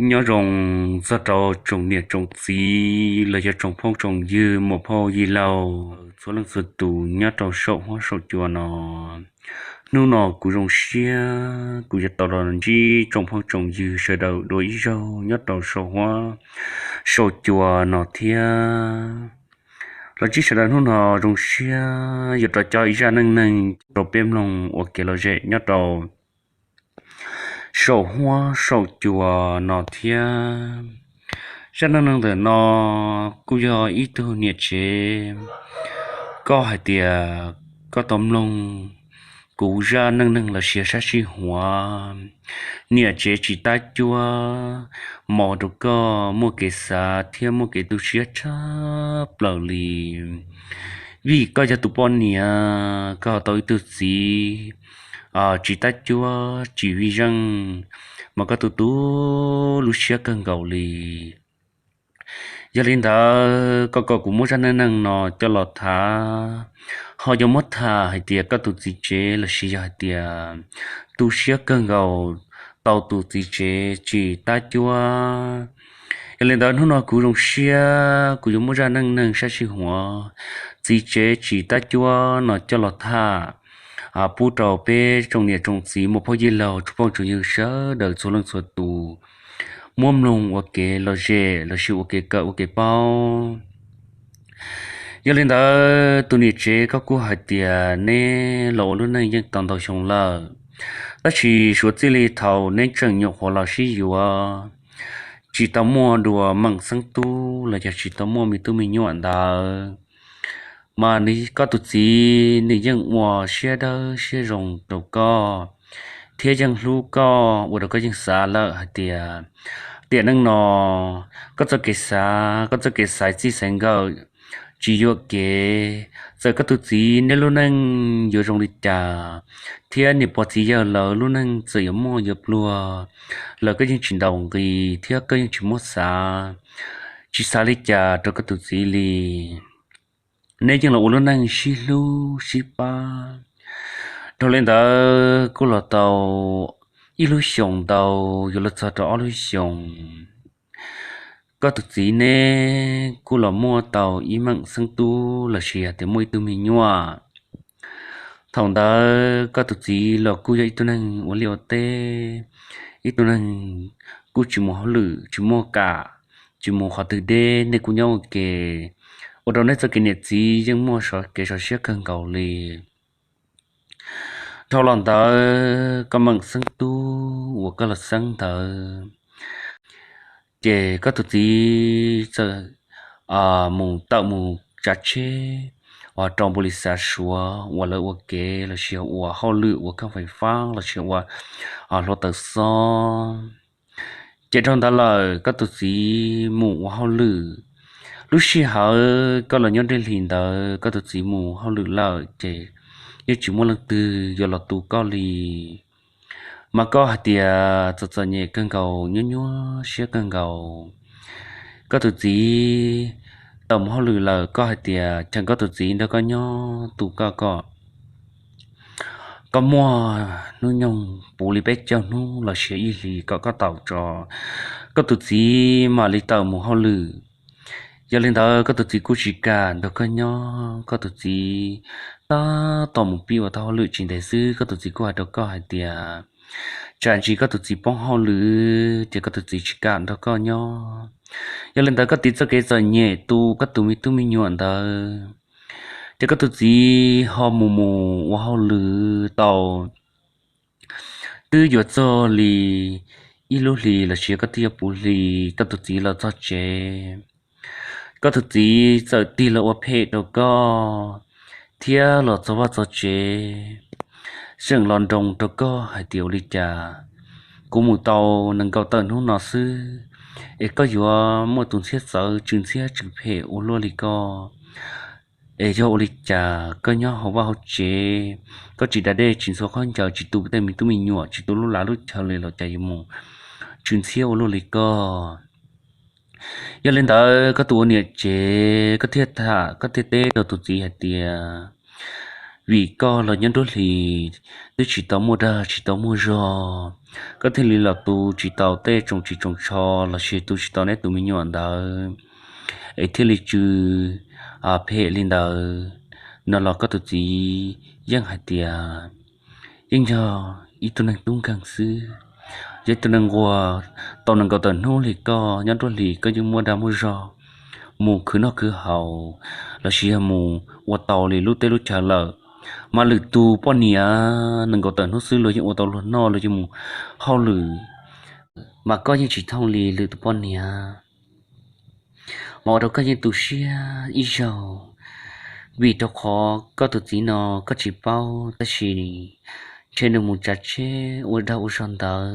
Nyob zoo txog rau tsoom niam tsoom txiv los yog tsoom phooj tsoom ywg muam phauj yij laug txhua leej txhua tus nyob rau saum huab saum cua no. Hnub no kuv zoo siab kuv yuav tau los ntsib tsoom phooj tsoom ywg sawv daws dua ib zaug nyob rau saum huab saum cua no thiab. Los ntsib sawv daws hnub no zoo siab yuav rov coj ib zaj neej neeg rau peb mloog ua kev lom zem nyob rau saum huab saum cua no thiab. Zaj neej neeg ntawm no kuj yog ib tug niam tsev, koj hais tias koj tau mloog kuv zaj neej neeg los sis sab sij huav, niam tsev tsis tab cuab, mas ua rau koj muaj kev xav thiab muaj kev tu siab tshaj plaws li. Vim koj yog tus poj niam, koj tau ib tug txiv tsis tab cuab tsis vij zeej, mas koj tu tu lub siab kawg nkaus li. Yog li ntawd koj kom kuv muab zaj neej neeg no coj los tham, ho yuav muab tham hais tias koj tus txiv tsev los sis yog hais tias tu siab kawg nkaus tau tus txiv tsev tsis tab cuab. Yog li ntawd hnub no kuv zoo siab kuv yuav muab zaj neej neeg sab sij huav txiv tsev tsis tab cuab no coj los tham pub rau peb tsoom niam tsoom txiv muam phauj yij laug tsoom phooj tsoom ywg sawv daws txhua leej txhua tus muab mloog ua kev lom zem los sis ua kev kawm ua kev paub. Yog li ntawd tus niam tsev koj kuj hais tias neb los ua lub neej yeej tau ntau xyoo lawm, tab sis suav txij li thaum neb tseem nyuam qhuav los sib yuav, tsis tau muaj dua meem xeeb tub los yog tsis tau muaj me tub me nyuam ntawd, mas koj tus txiv nws yeej ua siab dawb siab zoo rau koj thiab yeej hlub koj ua rau koj yeej xav lawm hais tias tiam neej no koj txoj kev xav, koj txoj kev xaiv txij xaiv nkawm tsis yuam kev. Txawm koj tus txiv neb lub neej yuav zoo li cas thiab niam pog txiv yawg lawv lub neej txawm yuav muaj yuav pluag los koj yeej tsis ntaus nqi thiab koj yeej tsis muab xav, tsis xav li cas rau koj tus txiv li. Neb yeej los ua lub neej sib hlub sib pab. Dhau li ntawd kuj los tau ib lub xyoos ntau, yuav los txog rau ob lub xyoos, koj tus txiv neb kuj los muaj tau ib meem xeeb tub los sis hais tias muaj ib tug me nyuam. Thaum ntawd koj tus txiv los kuj yog ib tug neeg ua liaj ua teb, ib tug neeg kuj tsis mus hauj lwm tsis muaj kam, tsis mus qhov twg deb, nej kuj nyob ua ke, ua rau nej txoj kev niam txiv yeej muaj kev sov siab kawg nkaus li. Dhau los ntawd koj meem xeeb tub uas koj los xeeb ntawd, ces koj tus txiv txawm mus tawm mus tsav tsheb uas rau npau li xav suav uas lawv ua kev los sis ua hauj lwm ua kheej fais fab los sis ua hluav taws xob. Ces dhau ntawd lawm koj tus txiv mus ua hauj lwm, lub sij hawm koj los nyob ntiaj hlis ntawd koj tus txiv mus hauj lwm lawm ces yeej tsis muaj leej twg yuav los tu koj li. Mas koj hais tias txom txom nyem kawg nkaus, nyuaj nyuaj siab kawg nkaus. Koj tus txiv tau mus hauj lwm lawm, koj hais tias cheem koj tus txiv nrog koj nyob tu koj, koj koj muaj hnub nyoog puv li peb caug hnub los sis ib hlis kom koj tau tso, koj tus txiv mam li tawm mus hauj lwm. Yog li ntawd koj tus txiv kuj tsis kam nrog koj nyob, koj tus txiv tab tom mus pib ua tau hauj lwm tsis ntev xwb, koj tus txiv kuj hais rau koj hais tias tsam ntsis koj tus txiv poob hauj lwm ces koj tus txiv tsis kam nrog koj nyob. Yog li ntawd koj tiv txoj kev txom nyem tu koj tus me tub me nyuam ntawd, ces koj tus txiv ho mus mus ua hauj lwm tau twb yuav txog li ib lub hlis los sis koj twb yuav puv hli, koj tus txiv los txog tsev. Koj tus txiv txawm tig los ua phem rau koj thiab los txog vaj txog tsev, seem los nroo rau koj hais tias ua li cas kuv mus tau nees nkaum tawm hnub no xwb es koj yuav muaj tus ntxhiab txawv tsw ntxhiab tsw phem ua luaj li koj. Es yog ua li cas koj nyob hauv vaj hauv tsev, koj tsis da dej tsis ntxhua khaub ncaws, tsis tu tej me tub me nyuam, tsis tu lub lav lub chaw li los cas yuav mus tsw ntxhiab ua luaj li koj? Yog li ntawd koj tus ua niam tsev koj thiaj tham koj thiaj teb rau tus txiv hais tias vim koj los nyob nruab hlis twb tsis tau muaj dag tsis tau muaj zog, koj thiaj li los tu tsis tau tej tsoos tsis tsoos tsho lossis tu tsis tau neb tus me nyuam ntawd es thiaj li tsw phem li ntawd no los koj tus txiv yeej hais tias yeej yog ib tug neeg tub nkeeg xwb, yog ib tug neeg nquag tau nees nkaum tawm hnub li koj nyob nruab hlis koj yeej muaj dag muaj zog mus khwv noj khwv haus lossis yog mus ua tau li lub teb lub chaw lawm, mas lwm tus poj niam nees nkaum tawm hnub xwb luag yeej ua tau luag noj luag yeej mus hauj lwm, mas koj yeej tsis thooj li lwm tus poj niam. Mas ua rau koj yeej tu siab ib zaug, vim rau qhov koj tus txiv no koj tsis paub tab sis ntshe nws mus tsav tsheb ua dag ua zog ntawd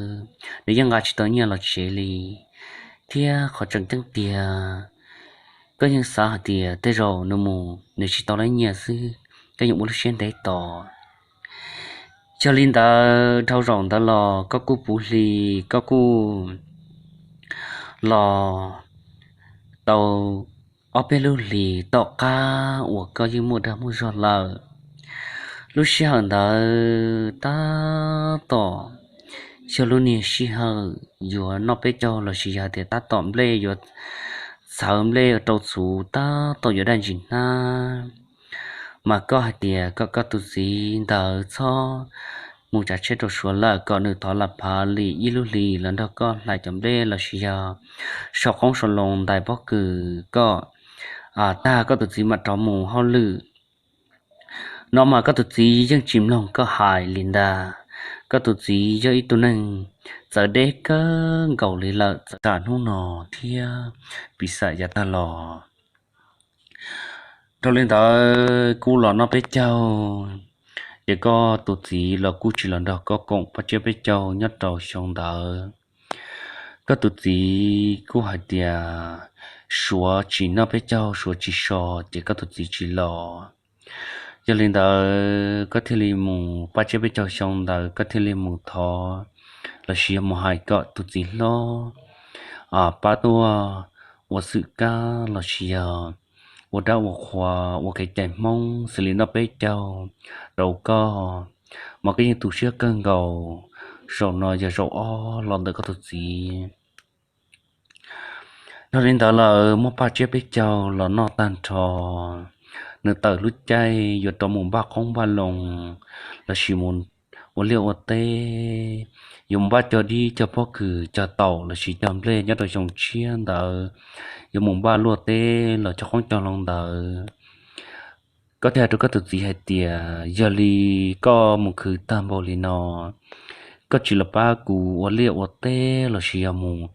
nws yeej nqa tsis tau nyiaj los tsev li, thiab qhov tseem ceeb tiag koj yeej xav hais tias tej zaum nws mus nws tsis tau lab nyiaj xwb, koj yeej ua lub siab ntev tos. Yog li ntawd dhau zaum ntawd los koj kuj puv hli, koj kuj los tau ob peb lub hlis tom qab uas koj yeej muaj dag muaj zog lawm. Lub sij hawm ntawd tab tom yog lub niag sij hawm yuav noj peb caug lossis yog tias tab tom nplej yuav txhawv nplej rau txhuv tab tom yuav daj ntsis hnab, mas koj hais tias kom koj tus txiv ntawd txhob mus tsav tsheb rau Suav lawm, kom nws thov las phav li ib lub hlis los nrog koj hlais cov nplej lossis yog sau qoob sau loo ntais pob kws kom tag koj tus txiv mam rov mus hauj lwm. No mas koj tus txiv yeej tsis mloog koj hais li ntag. Koj tus txiv yog ib tug neeg txawv deb kawg nkaus li lawm, txawm hnub no thiab piv xam yav tag los. Dhau li ntawd kuj los noj peb caug, ces koj tus txiv los kuj tsis los nrog koj koom paj tsiab peb caug nyob rau xyoo ntawd. Koj tus txiv kuj hais tias Suav tsis noj peb caug, Suav tsis so, ces koj tus txiv tsis los. Yog li ntawd koj thiaj li mus paj tsiab peb caug xyoo ntawd koj thiaj li mus thov lossis yog mus hais kom tus txiv hlob pab tuaj ua xwm kab lossis yog ua dab ua qhuas ua kev cai Hmoob xws li noj peb caug rau koj, mas koj yeej tu siab kawg nkaus. Zaum no yog zaum ob los ntawm koj tus txiv. Dhau li ntawd lawm muab paj tsiab peb caug los noj tag nrho, nws tawm lub caij yuav rov mus npaj qoob npaj loo lossis mus ua liaj ua teb, yuav mus npaj cog dib cog pob kws cog taum lossis cog nplej nyob rau xyoo tshiab ntawd, yuav mus npaj luaj teb los cog qoob cog loo ntawd. Koj thiaj hais rau koj tus txiv hais tias yog li koj mus khwv tag npaum li no, koj tsis los pab kuv ua liaj ua teb lossis yog mus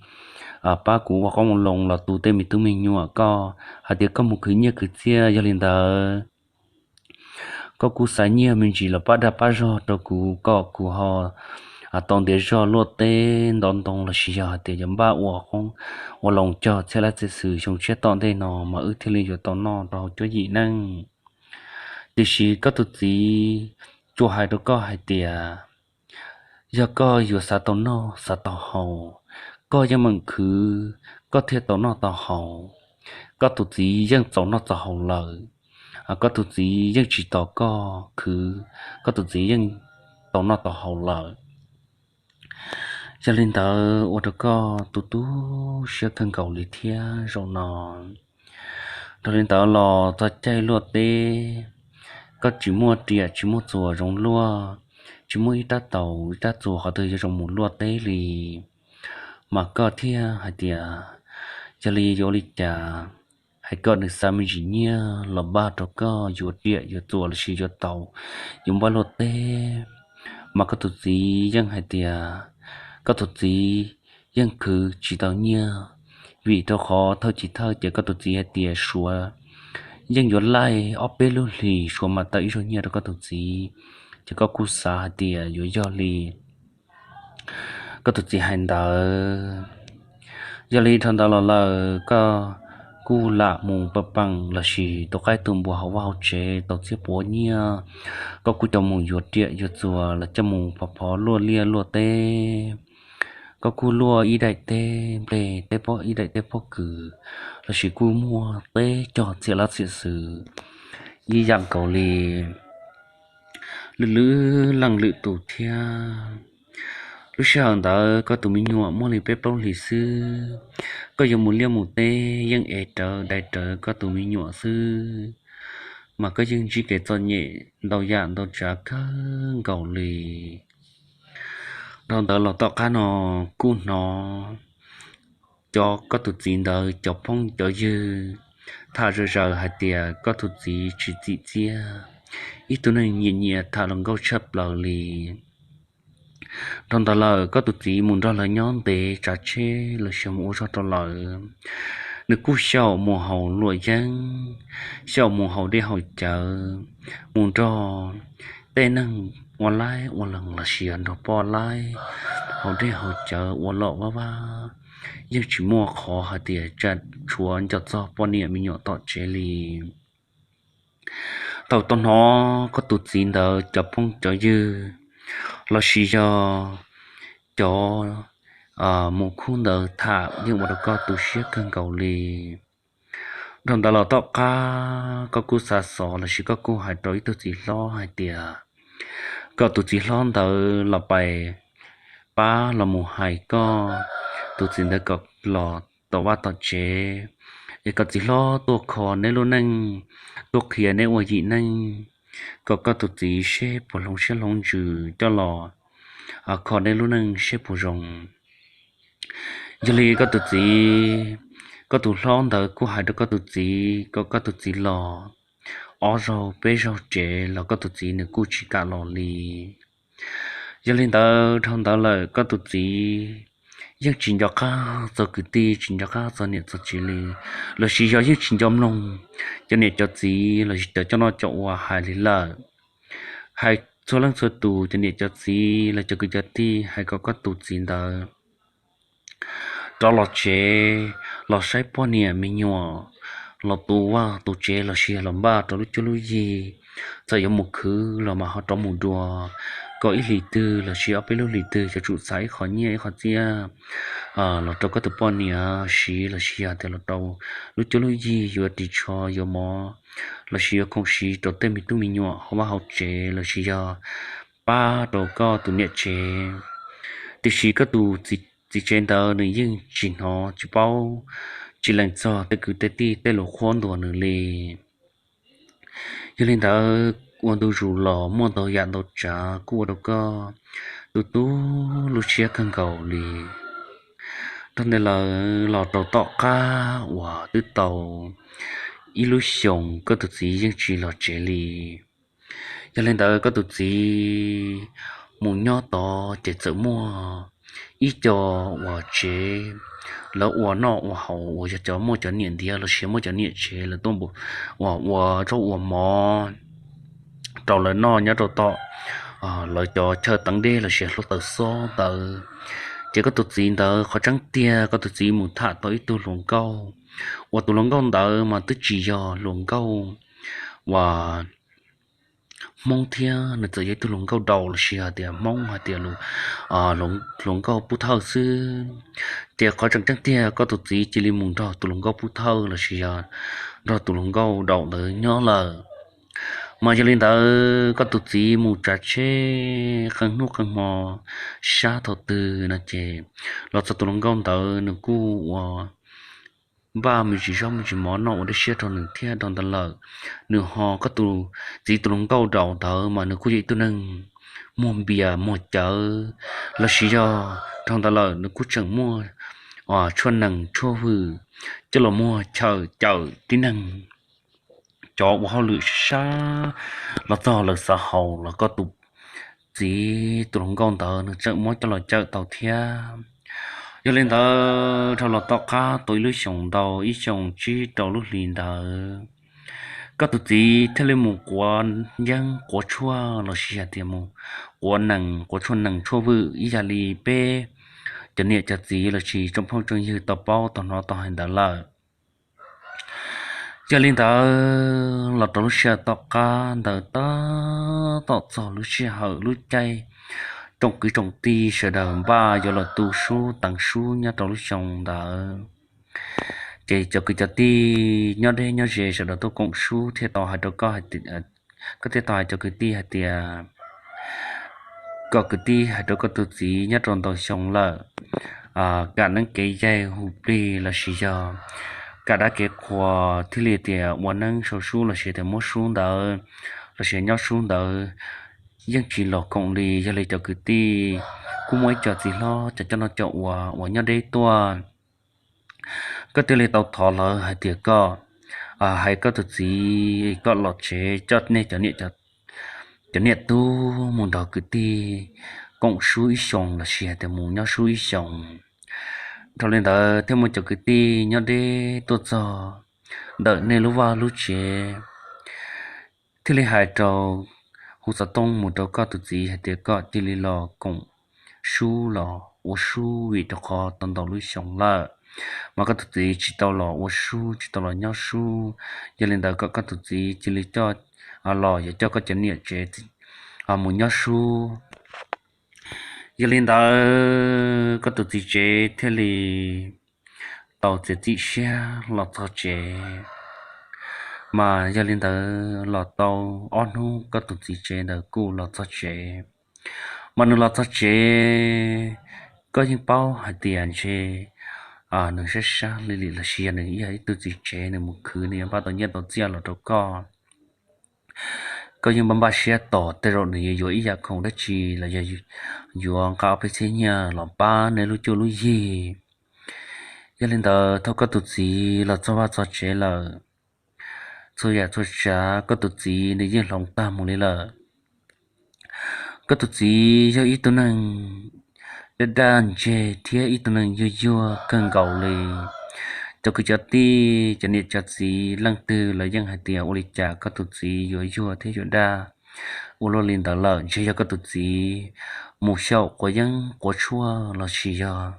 pab kuv ua qoob ua loo los tu tej me tub me nyuam, koj hais tias koj mus khwv nyiaj khwv txiaj, yog li ntawd koj kuj xa nyiaj me ntsis los pab dag pab zog rau kuv kom kuv ho tau ntiav zog luaj teb ntov ntoo lossis yog hais tias yuav npaj ua qoob ua loo cog txhiab lab txhiab xwm xyoo tshiab tom ntej no mas wb thiaj li yuav tau noj rau hauv cuab yim neej. Tiam sis koj tus txiv tsuas hais rau koj hais tias yog koj yuav xav tau noj xav tau haus, koj yeej meem khwv, koj thiaj tau noj tau haus. Koj tus txiv yeej txaus noj txaus haus lawm, koj tus txiv yeej tsis tos koj khwv, koj tus txiv yeej tau noj tau haus lawm. Yog li ntawd ua rau koj tu tu siab kawg nkaus li thiab zaum no. Dhau li ntawd los txog caij luaj teb, koj tsis muaj riam tsis muaj txuas zoo luaj, tsis muaj ib rab taus ib rab txuas qhov twg yuav zoo mus luaj teb li, mas koj thiaj hais tias yog li yuav ua li cas, hais kom nws xa me ntsis nyiaj los npaj rau koj yuav riam yuav txuas lossis yuav taus, yuav npaj luaj teb. Mas koj tus txiv yeej hais tias koj tus txiv yeej khwv tsis tau nyiaj, vim rau qhov thawj cis thawj ces koj tus txiv hais tias Suav yeej yuav laij ob peb lub hlis Suav mam tawm ib zaug nyiaj rau koj tus txiv, ces koj kuj xav hais tias yuav yog li koj tus txiv hais ntawd. Yog li dhau ntawd los lawm koj kuj lam mus pa peem lossis tus qaib tus npua hauv vaj hauv tsev tau txhiab puav nyiaj, koj kuj coj mus yuav riam yuav txuas los coj mus phov phov luaj liaj luaj teb. Koj kuj luaj ib daim teb nplej teb pob ib daim teb pob kws, lossis kuj muaj teb cog txhiab lab txhiab xwm ib yam nkaus li lwm leej lwm tus thiab. Lub sij hawm ntawd koj tus me nyuam muaj li peb plaub hlis xwb, koj yuav mus liaj mus teb yeej ev rawv dai rawv koj tus me nyuam xwb, mas koj yeej ntsib kev txom nyem ntau yam ntau tsav kawg nkaus li. Dhau ntawd los tom qab no kuj hnov cov koj tus txiv ntawd cov phooj cov ywg tham zom zaws hais tias koj tus txiv tsis txim txiaj, ib tug neeg nyiam nyiam tham hluas nkauj tshaj plaws li. Dhau ntawd lawm koj tus txiv mus nrog lawv nyob ntev tsav tsheb los sis mus ua zog rau lawv. Nws kuj xyaum mus haus luam yeeb, xyaum mus haus dej haus cawv, mus nrog tej neeg ua laib ua lees los sis yog nrog poj laib haus dej haus cawv ua lom vaj vab, yeej tsis muaj qhov hais tias tsam tshuav nco txog poj niam me nyuam tom tsev li. Thaum tau hnov koj tus txiv ntawd cov phooj cov ywg los sis yog cov mus khub ntawd tham yeej ua rau koj tu siab kawg nkaus li. Dhau ntawd los tom qab koj kuj xa xov los sis koj kuj hais rau ib tug txiv hlob hais tias kom tus txiv hlob ntawd los pais pab los mus hais koj tus txiv ntawd kom los tom vaj tom tsev, es kom txiv hlob tuaj kho neb lub neej, tuaj qhia neb ua yim neej, kom koj tus txiv seb puas hloov siab hloov ntsws coj los kho neb lub neej seb puas zoo. Yog li koj tus txiv, koj tus hlob ntawd kuj hais rau koj tus txiv kom koj tus txiv los ob zaug peb zaug tsev los koj tus txiv nws kuj tsis kam los li. Yog li ntawd dhau ntawd lawm koj tus txiv yeej tsis nco qab txog kwv tij, tsis nco qab txog niam txog txiv li, los sis yog yeej tsis nco mloog cov niam cov txiv los sis cov coj noj coj ua hais li lawm. Hais txhua leej txhua tus cov niam cov txiv los cov kwv cov tij hais kom koj tus txiv ntawd rov los tsev, los saib poj niam me nyuam, los tu vaj tu tsev los sis los npaj rau lub cuab lub yig, txawm yuav mus khwv los mas ho rov mus dua, kom ib hlis twg los sis ob peb lub hlis twg yuav tsum xa ib qho nyiaj ib qho txiaj los rau koj tus poj niam siv los sis yog tias los rau lub cuab lub yig yuav ris tsho yuav mov los sis yuav khoom siv rau tej me tub me nyuam hauv vaj hauv tsev los sis yog pab rau koj tus niam tsev. Tiam sis koj tus txiv tsev ntawd nws yeej tsis hnov tsis paub, tsis lees txog tej kwv tej tij tej lus qhuab ntuas nws li. Yog li ntawd ua ntu zus los muaj ntau yam ntau tsav kuj ua rau koj tu tu lub siab kawg nkaus li. Dhau ntawd lawm los rau tom qab uas twb tau ib lub xyoos koj tus txiv yeej tsis los tsev li. Yog li ntawd koj tus txiv mus nyob tod ces txawm muaj ib co uas tsev, lawv ua noj ua haus uas yog cov muaj cov niam ntiav los sis muaj cov niam tsev lawv tuaj ua, ua zaub ua mov rau lawv noj nyob rau tom lawv cov chaw teev dej los sis hluav taws xob ntawd. Ces koj tus txiv ntawd qhov tseeb tiag koj tus txiv mus tham tau ib tug hluas nkauj, uas tus hluas nkauj ntawd mas twb tsis yog hluas nkauj uas Hmoob thiab, nws txawm yog ib tug hluas nkauj daus los sis hais tias Hmoob hais tias hluas nkauj pub thawj xwb. Ces qhov tseeb tiag koj tus txiv cia li mus nrog tus hluas nkauj pub thawj los sis yog nrog tus hluas nkauj daus ntawd nyob lawm. Mas yog li ntawd koj tus txiv mus tsav tsheb qee hnub qee hmo sab thaum twg no ces los txog tus hluas nkauj ntawd nws kuj ua npaj me ntsis zaub me ntsis mov noj ua dej siab rau nws thiab. Dhau ntawd lawm nws ho koj tus txiv tus hluas nkauj daus ntawd mas nws kuj yog ib tug neeg muag npias muag cawv los sis yog dhau ntawd lawm nws kuj tseem muaj tshuaj nees tshuaj vwm coj los muag chaw cawm tib neeg cov ua hauj lwm sab los txog lawv xav haus los koj tus txiv tus hluas nkauj ntawd nws tseem muab coj los cawm tau thiab. Yog li ntawd dhau los tom qab tau ib lub xyoos ntau ib xyoos tsib rau lub hlis ntawd, koj tus txiv thiaj li mus quav yeeb quav tshuaj los sis hais tias mus quav nees quav tshuaj nees tshuaj vwm ib yam li peb cov niam cov txiv los sis tsoom phooj tsoom ywg tau paub tau hnov tau hais ntawd lawm. Yog li ntawd los rau lub sij hawm tom qab ntawd tab tom txog lub sij hawm lub caij tsoom kwv tsoom tij sawv daws npaj yuav los tu sub teev sub nyob rau lub xyoo ntawd, ces cov kwv cov tij nyob deb nyob ze sawv daws tuaj koom sub thiaj tau hais rau koj, koj thiaj tau hais cov kwv tij hais tias kom kwv tij hais rau koj tus txiv nyob rau ntau xyoo lawm, kam neeb kev yaig hu plig lossis yog kam dab kev qhuas thiaj li tias ua neeb sau sub lossis tias muab sub ntawd lossis nyob sub ntawd yeej tsis los koom li. Yog li cov kwv tij kuj muaj ib co txiv hlob cov coj noj coj ua uas nyob deb tuaj, koj thiaj li tau thov lawv hais tias koj, hais koj tus txiv koj los tsev coj nej cov niam tub mus nrog kwv tij koom sub ib xyoos lossis hais tias mus nyob sub ib xyoos. Dhau li ntawd thiaj muaj cov kwv tij nyob deb tuaj txog ntawm nej lub vaj lub tsev thiaj li hais rau, hu xov tooj mus rau koj tus txiv hais tias koj cia li los koom sub los ua sub vim rau qhov tau ntau lub xyoo lawm mas koj tus txiv tsis tau los ua sub tsis tau los nyob sub. Yog li ntawd kom koj tus txiv cia li coj, los yuav coj koj cov niam tsev mus nyob sub. Yog li ntawd koj tus txiv tsev thiaj li tau txiav txim siab los txog tsev. Mas yog li ntawd los tau ob hnub koj tus txiv tsev ntawd kuj los txog tsev. Mas nws los txog tsev, koj yeej paub hais tias ntshe nws sab sab li lim lossis yog nws yog ib tug txiv tsev nws mus khwv nws yuav npaj tau nyiaj tau txiaj los rau koj. Koj yeej npaj npaj siab tos tej zaum nws yuav yuav ib yam khoom dab tsi los yog yuav nqa ob peb txhiab nyiaj los pab nej lub cuab lub yig. Yog li ntawd thaum koj tus txiv los txog vaj txog tsev lawm, txhua yam txhua tsav koj tus txiv nws yeej hloov tag mus li lawm. Koj tus txiv yog ib tug neeg daj daj ntseg thiab ib tug neeg yuag yuag kawg nkaus li. Cov kwv cov tij cov niam cov txiv leej twg los yeej hais tias ua li cas koj tus txiv yuav yuag thiab yuav daj ua luaj li ntawd lawm, ntshe yog koj tus txiv mus xyaum quav yeeb quav tshuaj lossis yog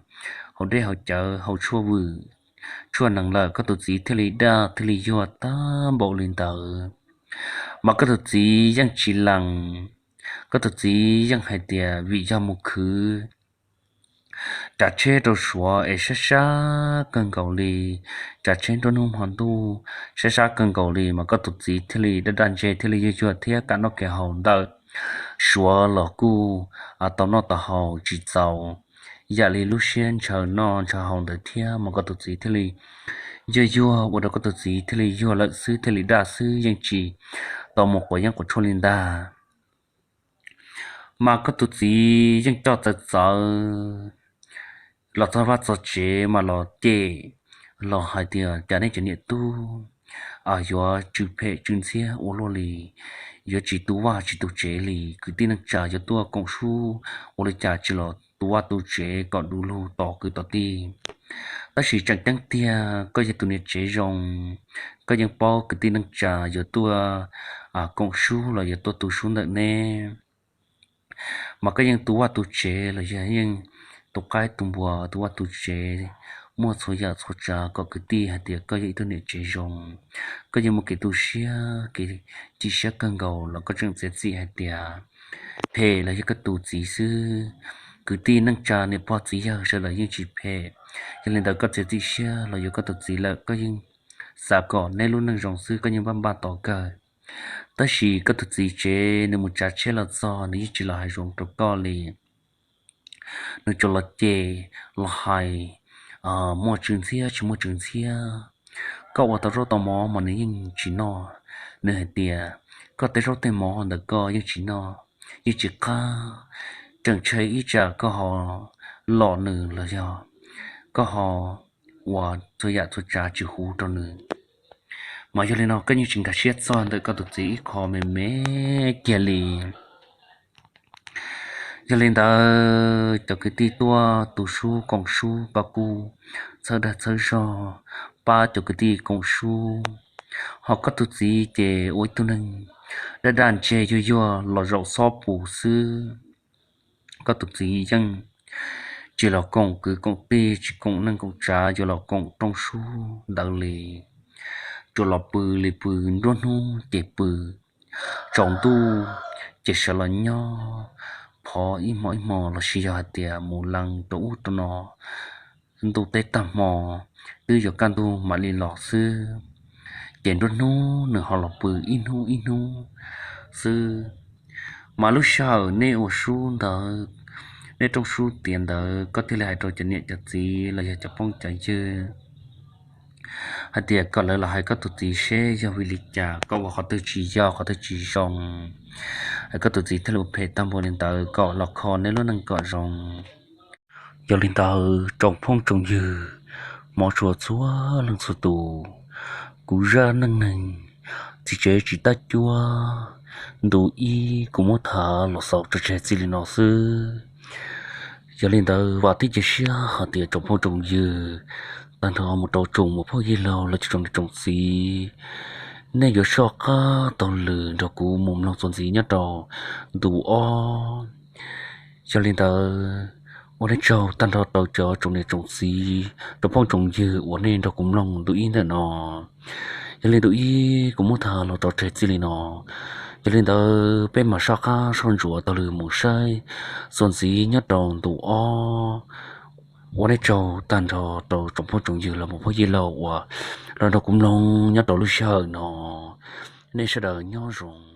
haus dej haus cawv haus tshuaj vwm tshuaj nees lawm koj tus txiv thiaj li daj thiaj li yuag tag npaum li ntawd. Mas koj tus txiv yeej tsis lees, koj tus txiv yeej hais tias vim yog mus khwv tsav tsheb rau Suav es sab sab kawg nkaus li, tsav tsheb nruab hnub hmo ntuj sab sab kawg nkaus li mas koj tus txiv thiaj li daj daj ntseg thiaj li yuag yuag thiab kam noj kev haus ntawm Suav los kuj tau noj tau haus tsis txaus yam li lub siab ntshaw noj ntshaw haus ntawd thiab mas koj tus txiv thiaj li yuag yuag ua rau koj tus txiv thiaj li yuag lawm xwb thiaj li daj xwb yeej tsis tau mus quav yeeb quav tshuaj li ntag. Mas koj tus txiv yeej coj txawv txawv los txog vaj txog tsev mas los cem los hais tias cas nej cov niam tub yuav tsw phem tsw ntxhiab ua luaj li, yuav tsis tu vaj tsis tu tsev li, kwv tij neej tsa yuav tuaj koom sub ua li cas tsis los tu vaj tu tsev kom du lug tos kwv tos tij. Tab sis tseem ceeb tiag koj yog tus niam tsev zoo, koj yeej paub kwv tij neej tsa yuav tuaj koom sub los yuav tuaj tu sub ntawm neb, mas koj yeej tu vaj tu tsev los yog yeej tu qaib tu npua tu vaj tu tsev, muaj txhua yam txhua tsav kom kwv tij hais tias koj yog ib tug niam tsev zoo. Koj yeej muaj kev tu siab kev chim siab kawg nkaus los koj tseem txiav txim hais tias phem los yog koj tus txiv xwb. Kwv tij neej tsa niam pog txiv yawg sawv daws yeej tsis phem. Yog li ntawd koj txiav txim siab los yuav koj tus txiv lawm koj yeej xav kom neb lub neej zoo xwb koj yeej npaj npaj tos kawg. Tab sis koj tus txiv tsev nws mus tsav tsheb los txog nws yeej tsis los hais zoo rau koj li. Nws tsuas los cem los hais, muaj tsw ntxhiab tsis muaj tsw ntxhiab. Koj ua tau zaub tau mov mas nws yeej tsis noj. Nws hais tias koj tej zaub tej mov ntawm koj yeej tsis noj, yeej tsis qab, tseem ntshai ib tsam koj ho lom nws los yog koj ho ua txhua yam txhua tsav tsis huv rau nws. Mas yog li no koj yeej tsis nkag siab txog ntawm koj tus txiv ib qho me me kiag li. Yog li ntawd cov kwv tij tuaj tu sub koom sub koj kuj txhawb dag txhawb zog pab cov kwv tij koom sub. Ho koj tus txiv ces ua ib tug neeg daj daj ntseg yuag yuag los zaum xob pus xwb. Koj tus txiv yeej tsis los koom kwv koom tij tsis koom neej koom tsav yuav los koom rooj sub ntawd li. Tsuas los pw li pw nruab hnub ces pw, tsaus ntuj ces sawv los nyob phov ib hmo ib hmo lossis yog hais tias mus lees rau ub rau no ntuj teb tag hmo twb yuav kaj ntug mam li los xwb. Ces nruab hnub nws ho los pw ib hnub ib hnub xwb. Mas lub sij hawm nej ua sub ntawd, nej rooj sub tiav ntawd, koj thiaj li hais rau cov niam cov txiv los yog cov phooj cov ywg hais tias kom lawv los hais koj tus txiv seb yog vim li cas koj ua qhov twg tsis yog qhov twg tsis zoo, es koj tus txiv thiaj li ua phem tag npaum li ntawd, kom los kho nej lub neej kom zoo. Yog li ntawd tsoom phooj tsoom ywg, hmov tshua txhua leej txhua tus, kuv zaj neej neeg txiv tsev tsis tab cuab ntu ib kuv muab tham los xaus tso tseg txij li no xwb. Yog li ntawd vam thiab cia siab hais tias tsoom phooj tsoom ywg, tag nrho mus rau tsoom muam phauj yawg laus los tsoom niam tsoom txiv, nej yuav soj qab taug lw nrog kuv mus mloog txuas ntxiv nyob rau ntu ob. Yog li ntawd, ua nej tsaug tag nrho rau cov tsoom niam tsoom txiv, tsoom phooj tsoom ywg uas nej nrog kuv mloog ntu ib ntawm no. Yog li ntu ib kuv muab tham los tso tseg txij li no. Yog li ntawd peb mam soj qab soj ntsuav taug lw mus saib txuas ntxiv nyob rau ntu ob. Ua nej tsaug tag nrho rau tsoom phooj tsoom ywg los muam phauj yawg laus uas los nrog kuv mloog nyob rau lub sij hawm no. Nej sawv daws nyob zoo.